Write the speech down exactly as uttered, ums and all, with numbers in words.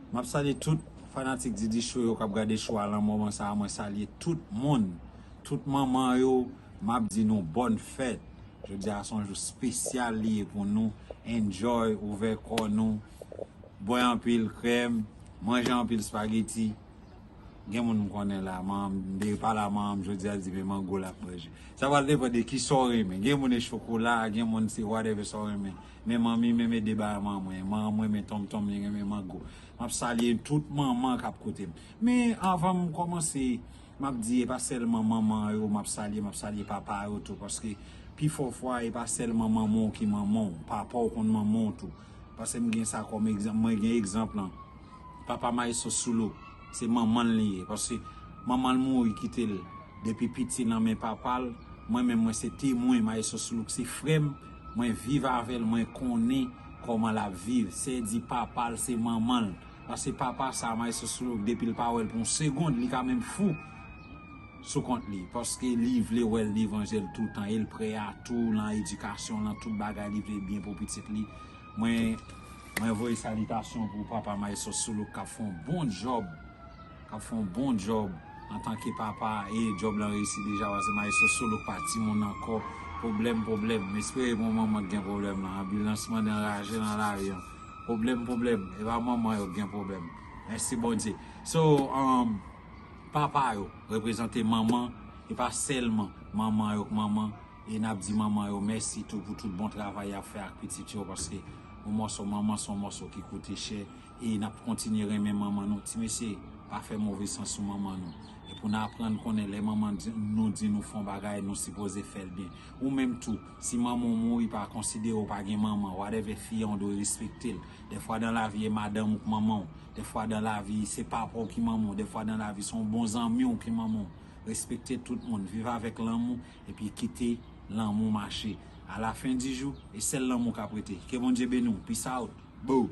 M ap salye tout fanatik Didi Show yo k ap gade show a nan moman sa a. Mwen salye tout moun, tout manman yo. M ap di nou bòn fèt. Jodi a se yon jou espesyal li ye pou nou. Enjoy, ouvè kò nou, bwè anpil krèm, manje anpil spageti. Gen moun m konnen la, manman m, m te pale a manman m jodi a, li di men mango l ap manje. Sa pral depann de kisa w renmen. Gen moun e chokola, gen moun se whatever sa w renmen. Men manmi m renmen de bagay manman mwen. Manman m renmen tonmtonm, li renmen mango. M ap salye tout manman k ap koute m. Men anvan m kòmanse, m ap di e pa sèlman manman yo m ap salye, m ap salye papa yo tou. Paske pifò fwa, e pa sèlman manman w ki manman w, papa w konn manman w tou. Paske m gen sa kòm egzanp, mwen gen egzanp lan. Papa Maestro Soulouk, se manman l li ye. Paske manman l mouri kite l depi piti nan men papa l. Mwen menm, mwen se temwen, Maestro Soulouk se frè m. Mwen viv avè l, mwen konnen kòman l ap viv. Sè di papa l se manman l. Paske papa sa, Maestro Soulouk, depi l pa wè l pou yon segonn, li ka menm fou sou kont li. Paske li vle wè l nan levanjil toutan. E l prè a tou, nan edikasyon, nan tout bagay, li vle byen pou pitit li. Mwen, mwen voye salitasyon pou papa Maestro Soulouk k ap fè yon bon djòb, k ap fè yon bon djòb antanke papa, e djòb lan reyisi deja, paske Maestro Soulouk pa timoun ankò. Pwoblèm, pwoblèm. M espere bon manman k gen pwoblèm lan. Anbilans mande anraje nan lari an. Pwoblèm, pwoblèm. E pa manman yo k gen pwoblèm. Mèsi Bondye. So, um, papa yo reprezante manman, e pa sèlman manman yo k manman. E n ap di manman yo mèsi tou pou tout bon travay y ap fè ak pitit yo, paske yon mòso manman se yon mòso ki koute chè. E n ap kontinye renmen manman nou. Ti mesye, pa fè move san sou manman nou. E pou n aprann konnen lè manman di- nou di nou fè yon bagay, nou sipoze fè l byen. Ou menm tou, si manman w mouri, pa konsidere w pa gen manman. Whatever fi an, w dwe respekte l. Dèfwa dan lavi, e madanm ou k manman w. Dèfwa dan lavi, se papa w ki manman w. Dèfwa dan lavi, se yon bon zanmi w ki manman w. Respekte tout moun, viv avèk lanmou, epi kite lanmou mache. A la fen di jou, e sèl lanmou k ap rete. Ke Bondye beni w. Peace out. Boo!